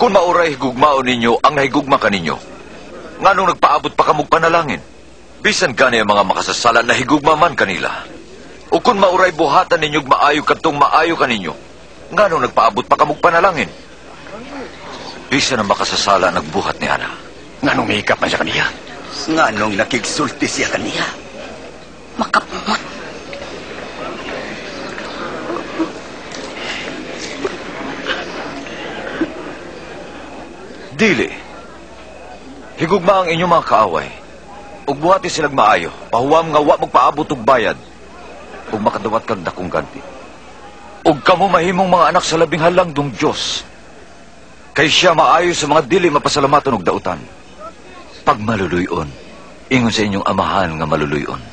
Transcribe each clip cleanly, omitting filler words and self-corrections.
Kung mauray higugmaon ninyo ang nahigugma kaninyo, nganong nagpaabot pa kamog panalangin? Bisan gani ang mga makasasala nahigugma man kanila. O kung mauray buhatan ninyo maayo kadtong maayo kaninyo, nganong nagpaabot pa kamog panalangin? Bisan ang makasasala nagbuhat ni ana. Nganong mihikap man siya kaniya? Nganong nakigsulti siya kaniya? Makapungot. Dili. Higugma ang inyong mga kaaway. Ug buhati silag maayo. Pahuwam nga wa magpaabot og bayad. Ug makadawat kag dakong ganti. Ug kamo mahimong mga anak sa labing halangdong Dios. Kay siya maayo sa mga dili mapasalamatan og dautan. Pag maluluyon, ingon sa inyong amahan nga maluluyon.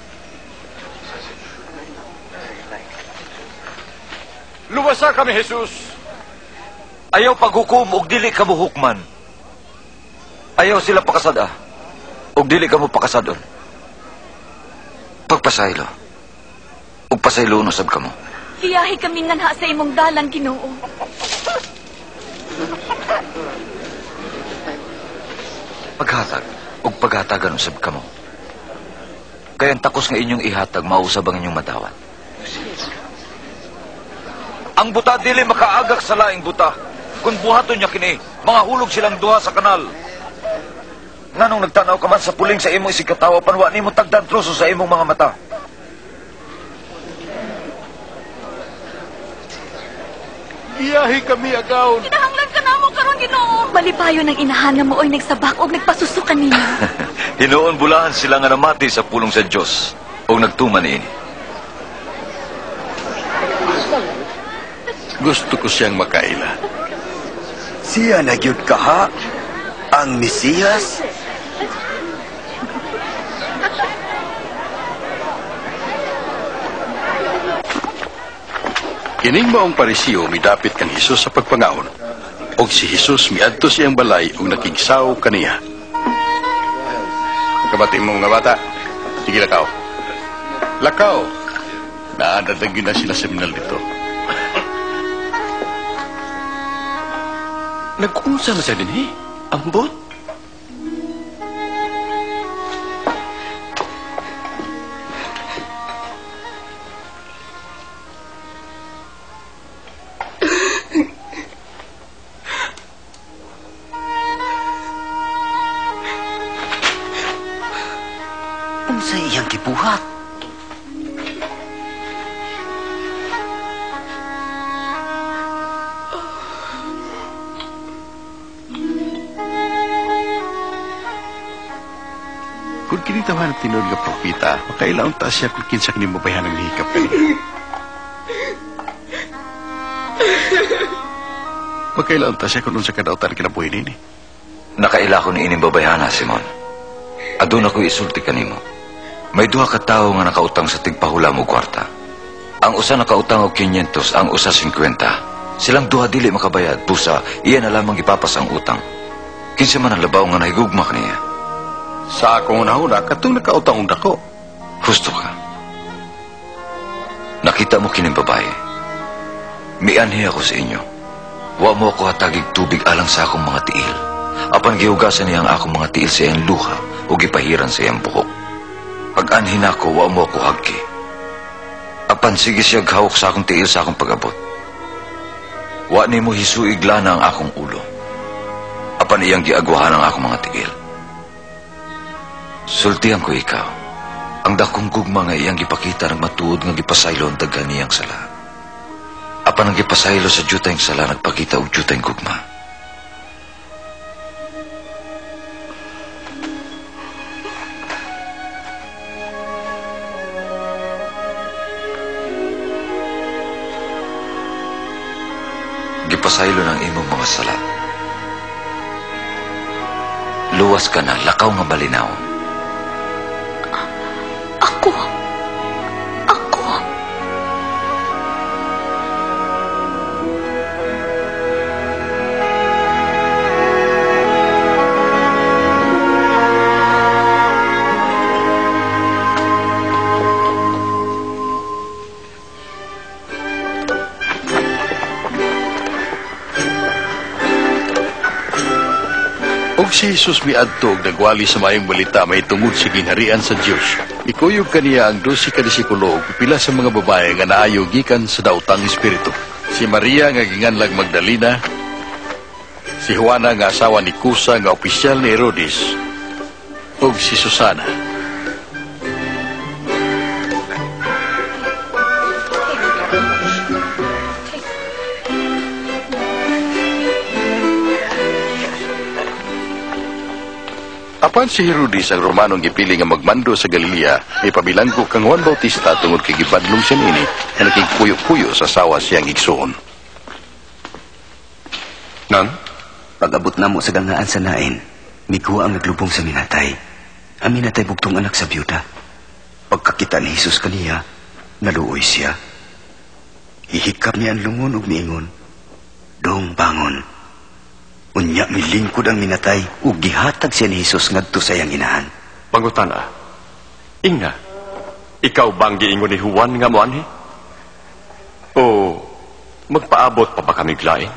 Luwasa kami, Jesus. Ayaw paghukom og dili kamo hukman. Ayaw sila pakasada og dili kamo pakasadon. Pagpasaylo og pasayloon usab kamo. Giyahi kami nganha sa imong dalan, Ginoo. Paghatag og paghatagan usab kamo. Kay ang takos nga inyong ihatag mausab ang inyong madawat. Ang buta dili makaagak sa laing buta. Kung buhaton niya kini, mga hulog silang duha sa kanal. Nganong nagtanaw ka man sa puling sa imong isigkatawo, panwa nimo tagdan troso sa imong mga mata. Giyahi kami agaw. Kinahanglan ka namo karon, Ginoo. Malipayon ang inahan nga mooy nagsabak og nagpasuso kaninyo. Hinuon bulahan sila nga namati sa pulong sa Dios og nagtuman niini. Gusto ko siyang makaila. Siya na gyud kaha ang Mesiyas. Kining maong Parisiyo midapit kang Hesus sa pagpangaon. Og si Hesus miadto siyang balay og nakigsaw kaniya. Kabati mo nga bata. Sige, lakaw. Lakaw. Naadadagin na sila sa minal dito. Nagkunsa na siya din eh. Ambot. Unsa iyang gibuhat? Kung kinitawahan at tinuod nga propeta, makailaon ta siya kung kinsa kini mabayhan ang hikap kaniya. Makailaon ta siya kung unsa kadautan kinabuhi nini. Nakaila ko ni ining babayhana, Simon. Aduna ko'y isulti kanimo. May duha ka tawo nga nakautang sa tigpahula mo kwarta. Ang usa nakautang og 500, ang usa 50. Silang duha dili makabayad, busa iya na lamang gipapas ang utang. Kinsa man ang labaw nga nahigugma kaniya? Sa akong unahuna, katong nakautang og dako. Husto ka. Nakita mo kining babae. Mianhi ako sa inyo. Wa mo ako hatagig tubig alang sa akong mga tiil. Apan gihugasan niya ang akong mga tiil sa iyang luha o gipahiran sa iyang buhok. Pag-anhin ako, wa mo ako hagki. Apan sige siya gahawak sa akong tiil sa akong pag-abot. Wa nimo hisuig lana ang akong ulo. Apan iyang giagwahan ang akong mga tiil. Sultihan ko ikaw, ang dakong gugma nga iyang gipakita ng matuod nga gipasaylo ang daghan niyang sala. Apan ang gipasaylo sa jutayng sala nagpakita og jutayng gugma. Gipasaylo ng imong mga sala. Luwas ka na, lakaw nga malinaw. Ako. Og si Jesus miadto og nagwali sa maayong balita mahitungod sa gingharian sa Dios. Mikuyog kaniya ang 12 ka disipulo ug pipila sa mga babae nga naayo gikan sa daotang espiritu. Si Maria nga ginganlag Magdalena, si Juana nga asawa ni Cusa nga opisyal ni Herodes, ug si Susana. Apan si Herodes ang Romanong gipili nga magmando sa Galilea, mipabilanggo kang Juan Bautista tungod kay gibadlong siya niini nga nakigpuyo-puyo sa asawa siyang igsuon. Nang? Pag-abot namo sa gangaan sa Nain, miguwa ang naglubong sa minatay. Ang minatay bugtong anak sa byuda. Pagkakita ni Jesus kaniya, naluoy siya. Ihikap niya ang lungon ug miingon, "Dong, bangon." Unya milingkod ang minatay ug gihatag siya ni Jesus ngadto sa iyang inahan. Pangutana. Ingna, ikaw bang giingon ni Juan nga moanhi? O magpaabot pa ba kami lain?